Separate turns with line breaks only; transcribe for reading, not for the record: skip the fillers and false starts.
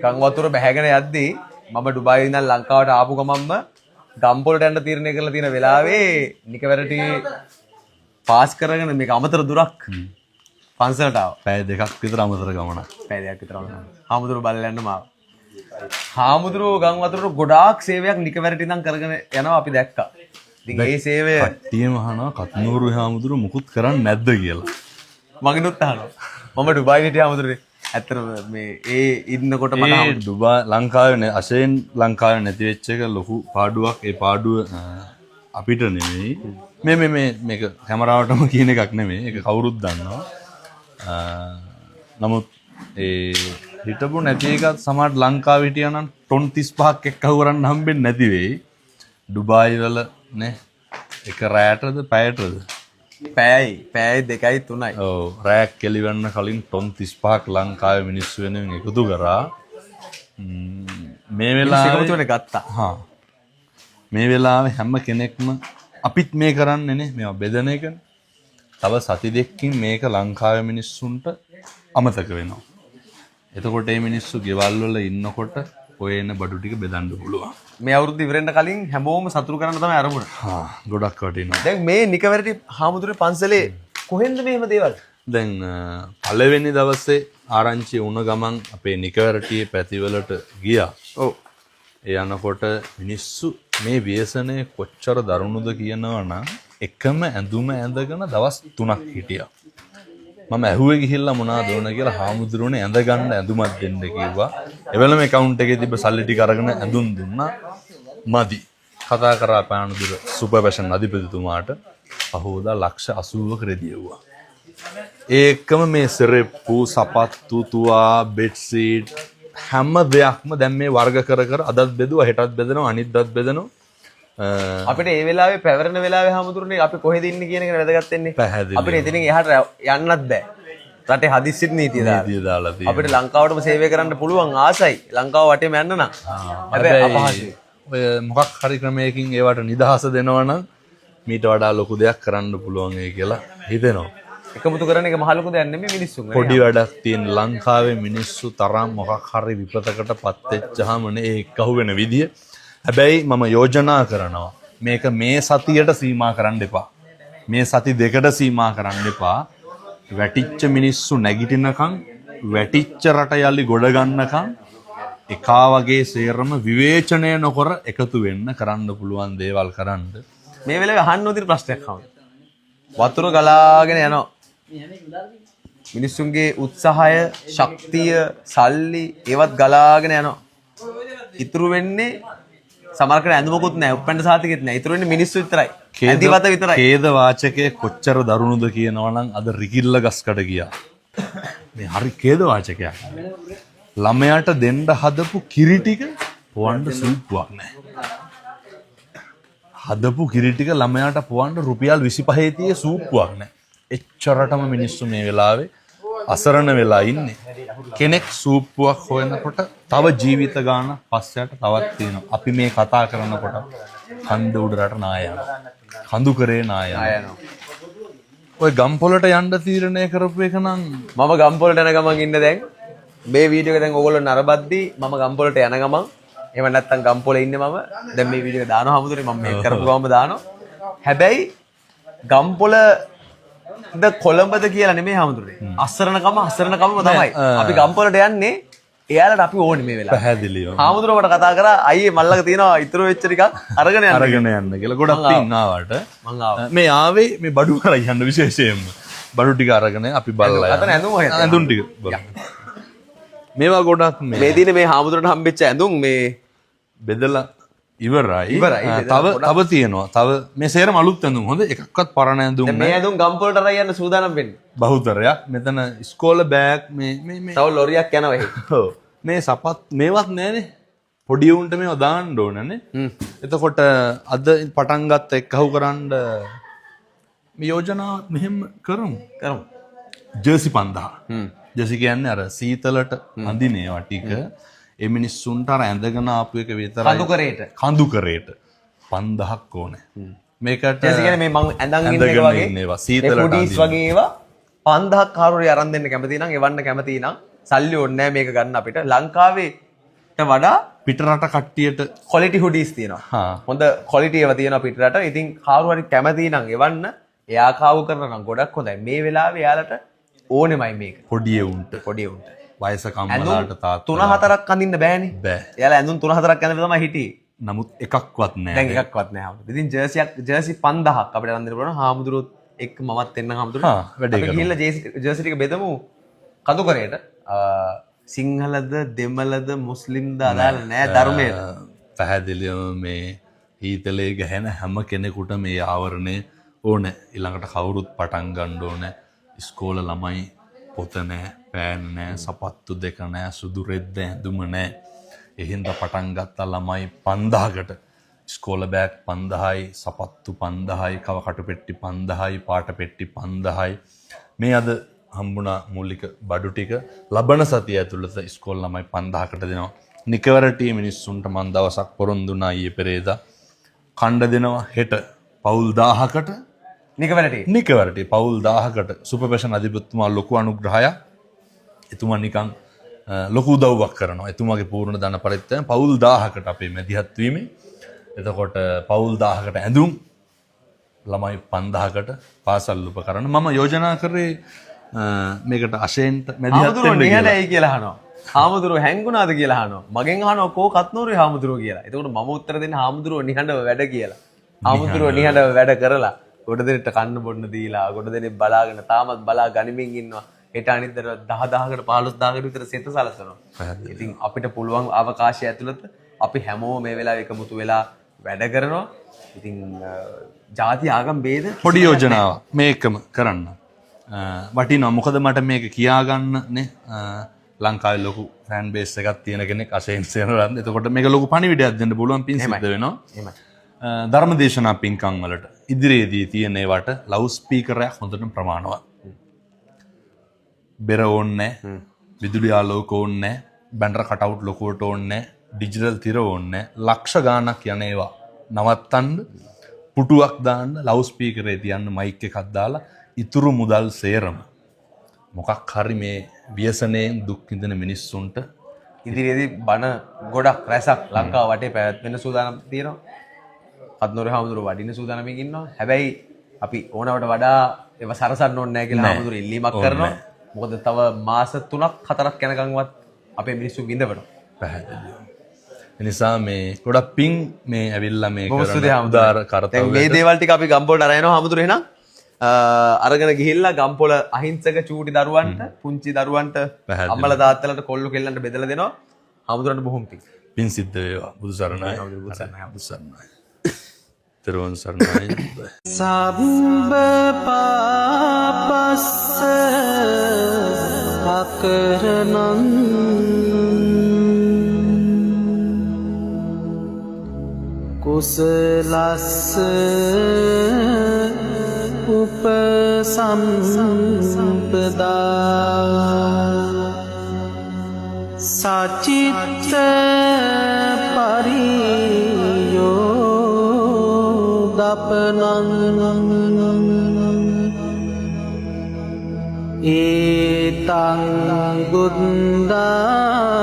ගම් වතුර බැහැගෙන යද්දී මම ඩුබායි ඉඳන් ලංකාවට ආපු ගමන්ම ගම්පොළට යන්න තීරණය කරලා තියෙන වෙලාවේ නිකවැරටි පාස් කරගෙන මේක අමතර දුරක් පන්සලට ආවා.
පැය දෙකක් විතර අමතර ගමනක්.
පැය දෙකක් විතර වුණා. හාමුදුරුවෝ බලලා යන්න මාව. හාමුදුරුවෝ ගම් වතුරට ගොඩාක් සේවයක් නිකවැරටි ඉඳන් කරගෙන යනවා අපි දැක්කා. ඉතින් ඒ සේවය
කට්ටියම අහනවා කත්නూరు හාමුදුරුවෝ මුකුත් කරන්නේ නැද්ද කියලා.
මගෙනුත් අහනවා. මම ඩුබායි හිටිය හාමුදුරුවනේ. ඇත්තටම මේ ඒ ඉන්නකොට මට
ඒ ඩුබා ලංකාවේ අශයෙන් ලංකාවේ නැති වෙච්ච එක ලොකු පාඩුවක්. ඒ පාඩුව අපිට නෙමෙයි. මේ මේ මේ මේක කැමරාවටම කියන එකක් නෙමෙයි. ඒක කවුරුත් දන්නවා. නමුත් ඒ හිටපු නැති එකත් සමහර ලංකාවේ හිටියා නම් ටොන් 35ක් එක්කහුව කරන්න හම්බෙන්නේ නැති වෙයි. ඩුබායි වල නේ එක රැයටද පැයටද?
පැයයි පැයයි දෙකයි තුනයි.
ඔව්, රැයක් කෙලිවන්න කලින් ටොන් 35ක් ලංකාවේ මිනිස්සු වෙනුවෙන් එකතු කරා. මේ වෙලාවේ
එකමුතු වෙන ගත්තා.
හා. මේ වෙලාවේ හැම කෙනෙක්ම අපිත් මේ කරන්නේ නේ, මේවා බෙදන එකනේ. තව සති දෙකකින් මේක ලංකාවේ මිනිස්සුන්ට අමතක වෙනවා. එතකොට මේ මිනිස්සු ගෙවල් වල ඉන්නකොට ඔය එන බඩු ටික බෙදන්න පුළුවන්.
මේ අවුරුද්ද ඉවර වෙන්න කලින් හැමෝම සතුටු කරන්න තමයි අරමුණ.
හා, ගොඩක් වටිනවා.
දැන් මේ නිකවැරටි හාමුදුරුවෝ පන්සලේ කොහෙන්ද මෙහෙම දේවල්?
දැන් පළවෙනි දවසේ ආරංචි වුණ ගමන් අපේ නිකවැරටියේ පැතිවලට ගියා.
ඔව්.
ඒ යනකොට මිනිස්සු මේ ව්‍යසනය කොච්චර දරුණුද කියනවා නම් එකම ඇඳුම ඇඳගෙන දවස් 3ක් හිටියා. මම ඇහුවේ ගිහිල්ලා මොනවද ඕන කියලා හාමුදුරුවනේ ඇඳ ගන්න ඇඳුමක් දෙන්න කිව්වා. එවෙලම ඇකවුන්ට් එකේ තිබ්බ සල්ලි ටික අරගෙන ඇඳුම් දුන්නා. මදි. කතා කරා පානදුර සුපර් ෆැෂන් අධිපතිතුමාට. පහුවදා ලක්ෂ 80ක රෙදි එව්වා. ඒකම මේ සෙරෙප්පු, සපත්තු, තුවා, බෙඩ්ෂීට් හැම දෙයක්ම දැන් මේ වර්ග කර කර අදත් බෙදුවා, හෙටත් බෙදනවා, අනිද්දාත් බෙදනවා.
අපිට ඒ වෙලාවේ පැවරෙන වෙලාවේ හාමුදුරනේ අපි කොහෙද ඉන්නේ කියන එක වැදගත් වෙන්නේ.
පැහැදිලිවම.
අපිට එතනින් එහාට යන්නත් බෑ. රටේ හදිස්සිත් නීතිය දාලා.
නීතිය දාලා තියෙනවා.
අපිට ලංකාවටම සේවය කරන්න පුළුවන් ආසයි. ලංකාව වටේම යන්න නම්. හැබැයි අපහසුයි.
ඔය මොකක් හරි ක්‍රමයකින් ඒවට නිදහස දෙනවා නම් මීට වඩා ලොකු දෙයක් කරන්න පුළුවන් ඒ කියලා හිතෙනවා.
එකමුතු කරන එක මහ ලොකු දෙයක් නෙමෙයි මිනිස්සුන්.
පොඩි වැඩක් තියෙන ලංකාවේ මිනිස්සු තරම් මොකක් හරි විපතකට පත් වෙච්චාමනේ ඒ එක්කහුව වෙන විදිය. හැබැයි මම යෝජනා කරනවා මේක මේ සතියට සීමා කරන්න එපා. මේ සති දෙකට සීමා කරන්න එපා. වැටිච්ච මිනිස්සු නැගිටිනකන්, වැටිච්ච රට යලි ගොඩ ගන්නකන් එකා වගේ සේරම විවේචනය නොකර එකතු වෙන්න කරන්න පුළුවන් දේවල් කරන්න.
මේ වෙලාවේ අහන්න ඕන තියෙන ප්‍රශ්නයක් හවුද? වතුර ගලාගෙන යනවා. මිනිස්සුන්ගේ උත්සාහය, ශක්තිය, සල්ලි ඒවත් ගලාගෙන යනවා. ඉතුරු වෙන්නේ සමහර කෙනා ඇඳුමකුත් නැහැ, උප්පැන්න සාතිකෙත් නැහැ. ඉතුරු වෙන්නේ මිනිස්සු විතරයි. ඇඳිවත විතරයි.
ඛේද වාචකයේ කොච්චර දරුණුද කියනවා නම් අද රිකිල්ල ගස්කඩ ගියා. මේ හරි ඛේද වාචකයක්. ළමයාට දෙන්න හදපු කිරි ටික පොවන්න සූප්පුවක් නැහැ. හදපු කිරි ටික ළමයාට පොවන්න රුපියල් 25 තියේ සූප්පුවක් නැහැ. එච්චරටම මිනිස්සු මේ වෙලාවේ අසරණ වෙලා ඉන්නේ. කෙනෙක් සූප්පුවක් හොයනකොට තව ජීවිත ගාන පස්සයට තවත් තියෙනවා. අපි මේ කතා කරනකොට කන්ද උඩරට නාය යනවා. කඳු කරේ නාය යනවා. ඔය ගම්පොළට යන්න තීරණය කරපු එක නම්
මම ගම්පොළට යන ගමන් ඉන්න දැන් මේ වීඩියෝ එක දැන් ඕගොල්ලෝ නරඹද්දි මම ගම්පොළට යන ගමන් එහෙම නැත්නම් ගම්පොළේ ඉන්නේ මම දැන් මේ වීඩියෝ එක දානවා හමුදුනේ මම මේක කරපු ගමන්ම දානවා. හැබැයි ගම්පොළ ද කොළඹද කියලා නෙමෙයි හමුදුනේ. අසරණකම අසරණකමම තමයි. අපි ගම්පොළට යන්නේ එයාලට අපි ඕනේ මේ වෙලාවේ.
පැහැදිලිවම.
හාමුදුරුවෝ මට කතා කරා අයියේ මල්ලක තියෙනවා ඉතුරු වෙච්ච ටිකක් අරගෙන යන්න.
අරගෙන යන්න කියලා. ගොඩක් පින් ආවට.
මං ආවා.
මේ ආවේ මේ බඩු අරන් යන්න විශේෂයෙන්ම. බඩු ටික අරගෙන අපි බලලා
අතන ඇඳුම් වගේ තියෙනවා.
ඇඳුම් ටික බලමු. මේවා ගොඩක් මේ
මේ තියෙන මේ හාමුදුරන්ට හම්බෙච්ච ඇඳුම් මේ
බෙදලා ඉවරයි.
ඉවරයි. බෙදලා
තව තියෙනවා. තව මේ සේරම අලුත් ඇඳුම්. හොඳ එකක්වත් පරණ ඇඳුම්
දැන් මේ
නෑ.
ඇඳුම් ගම්පොළට අරන් යන්න සූදානම් වෙන්නේ.
බහුතරයක් මෙතන ඉස්කෝල බෑග් මේ මේ මේ
තව ලොරියක් යනවා එහෙ.
ඔව්. මේ සපත් මේවත් නෑනේ. පොඩි උන්ට මේවා දාන්න ඕනනේ. එතකොට අද පටන් ගත්ත එක්කහුව කරන්න මේ යෝජනාවත් මෙහෙම කරමු.
කරමු.
ජර්සි 5000. ජර්සි කියන්නේ අර සීතලට අඳින ඒවා ටික. ඒ මිනිස්සුන්ට අර ඇඳගෙන ආපු එක විතරයි.
කඳු කරේට.
කඳු කරේට 5000ක් ඕනේ. මේකට
ජර්සි කියන්නේ මේ මං ඇඳන් ඉන්න එක
ඇඳගෙන
වගේ.
ඉන්න ඒවා,
මේ
සීතලට
හුඩීස්
අඳින්න.
වගේ ඒවා 5000ක් කාරුරේ අරන් දෙන්න කැමති නම් එවන්න කැමති නම් සල්ලි ඕනේ නෑ මේක ගන්න අපිට. ලංකාවේ වඩා
පිට රට කට්ටියට
ක්වොලිටි හුඩීස් තියෙනවා. හොඳ ක්වොලිටි ඒවා තියෙනවා පිට රට. ඉතින් කවුරු හරි කැමති නම් එවන්න. එයා කාවු කරනවා නම් ගොඩක් හොඳයි. මේ වෙලාවේ එයාලට ඕනෙමයි මේක.
පොඩි එවුන්ට.
පොඩි එවුන්ට.
වයසක අම්මලාට තාත්තලාට
3-4ක් අඳින්න බෑනේ.
බෑ.
එයාලා ඇඳුම් 3-4ක් ඇඳලා තමයි හිටියේ.
නමුත් එකක්වත් නෑ.
දැන් එකක්වත් නෑ හාමුදුරුවෝ. ඉතින් ජර්සි 5000ක් අපිට අරන් දෙන්න පුළුවන්. හාමුදුරුවොත් එක්ක මමත් එන්න හාමුදුරුවෝ.
වැඩේ
අපි
කරමු.
ගිහිල්ලා ජර්සි ටික බෙදමු කඳුකරයට. සිංහලද දෙමළද මුස්ලිම්ද අදාළ නෑ ධර්මයට.
පැහැදිලිවම මේ හීතලේ ගැහෙන හැම කෙනෙකුට මේ ආවරණය ඕනේ. ඊළඟට කවුරුත් පටන් ගන්න ඕනේ. ඉස්කෝල ළමයි පොත නෑ, පෑන් නෑ, සපත්තු දෙක නෑ, සුදු රෙද්ද ඇඳුම නෑ. ඒ හින්දා පටන් ගත්තා ළමයි 5000කට. ඉස්කෝල බෑග් 5000යි, සපත්තු 5000යි, කව කටු පෙට්ටි 5000යි, පාට පෙට්ටි 5000යි. මේ අද හම්බුණා මූලික බඩු ටික. ලබන සතිය ඇතුළත ඉස්කෝල ළමයි 5000කට දෙනවා. නිකවරටි මිනිස්සුන්ට මං දවසක් පොරොන්දු වුණා ඊයේ පෙරේදා. කණ්ඩ දෙනවා හෙට පවුල් 1000කට.
නිකවරටි.
නිකවරටි පවුල් 1000කට සුපර්පැෂන් අධිපතිතුමා ලොකු අනුග්‍රහයක්. එතුමා නිකන් ලොකු උදව්වක් කරනවා. එතුමාගේ පූර්ණ ධන පරිත්‍යාගයෙන් පවුල් 1000කට අපේ මැදිහත් වීමෙන්. එතකොට පවුල් 1000කට ඇඳුම් ළමයි 5000කට පාසල් උපකරණ මම යෝජනා කරේ මේකට අශේන්ට මැදිහත්
හාමුදුරුවෝ
වෙන්න කියලා.
නිහඬයි කියලා අහනවා. හාමුදුරුවෝ හැංගුණාද කියලා අහනවා. මගෙන් අහනවා කෝ කත්නෝරේ හාමුදුරුවෝ කියලා. එතකොට මම උත්තර දෙන්නේ හාමුදුරුවෝ නිහඬව වැඩ කියලා. හාමුදුරුවෝ නිහඬව වැඩ කරලා ගොඩ දෙනෙක්ට කන්න බොන්න දීලා ගොඩ දෙනෙක් බලාගෙන තාමත් බලා ගනිමින් ඉන්නවා. හෙට අනිද්දාට 10000කට 15000කට විතර සිත සලසනවා. ඉතින් අපිට පුළුවන් අවකාශය ඇතුළත අපි හැමෝම මේ වෙලාවේ එකමුතු වෙලා වැඩ කරනවා. ඉතින් ජාති ආගම් ભેද
පොඩි යෝජනාවක් මේකම කරන්න. වටිනවා. මොකද මට මේක කියාගන්න නේ. ලංකාවේ ලොකු ෆෑන් බේස් එකක් තියෙන කෙනෙක් අශේන් සේනරත්න. එතකොට මේක ලොකු පණිවිඩයක් දෙන්න පුළුවන් පින් සිද්ධ වෙනවා.
එහෙමයි.
ධර්මදේශනා පින්කම් වලට ඉදිරියේදී තියෙන ඒවට ලවුඩ් ස්පීකරයක් හොඳටම ප්‍රමාණවත්. බෙර ඕනේ නෑ, විදුලි ආලෝක ඕනේ නෑ, බැනර් කටවුට් ලොකුවට ඕනේ නෑ, ඩිජිටල් තිර ඕනේ නෑ, ලක්ෂ ගාණක් යන ඒවා නවත්තන්න, පුටුවක් දාන්න, ලවුඩ් ස්පීකරේ තියන්න, මයික් එකක් දාලා ඉතුරු මුදල් සේරම මොකක් හරි මේ ව්‍යසනයෙන් දුක් විඳින මිනිස්සුන්ට
ඉදිරියේදී බණ ගොඩක් රැසක් ලංකාව වටේ පැවැත්වෙන සූදානම් තියෙනවා. කත්නෝරේ හාමුදුරුවෝ වඩින සූදානමින් ඉන්නවා. හැබැයි අපි ඕනවට වඩා ඒව සරසන්න ඕනේ නැහැ කියලා හාමුදුරුවෝ ඉල්ලීමක් කරනවා. මොකද තව මාස 3-4ක් යනකම්වත් අපේ මිනිස්සු විඳවනවා.
පැහැදිලිව. ඒ නිසා මේ ගොඩක් පිං මේ ඇවිල්ලා මේ
බොහොම
කරන
ස්තුතියි
උදාර
හාමුදුරුවෝ.
කර්තව්‍යයට.
දැන් මේ දේවල් ටික අපි ගම්පොළට අරන් යනවා හාමුදුරුවෝ. එහෙනම් අරගෙන ගිහිල්ලා ගම්පොළ අහිංසක චූටි දරුවන්ට, පුංචි දරුවන්ට, අම්මලා තාත්තලාට කොල්ලෝ කෙල්ලන්ට බෙදලා දෙනවා. හාමුදුරන්ට බොහොම පිං.
පිං සිද්ධ වේවා. බුදු සරණයි.
බුදු සරණයි.
බුදු සරණයි. තෙරුවන් සරණයි.
සබ්බ පාපස්ස අකරණං කුසලස්ස උපසම්පදා සචිත්ත පරියෝදපනං ඒතං බුද්ධානං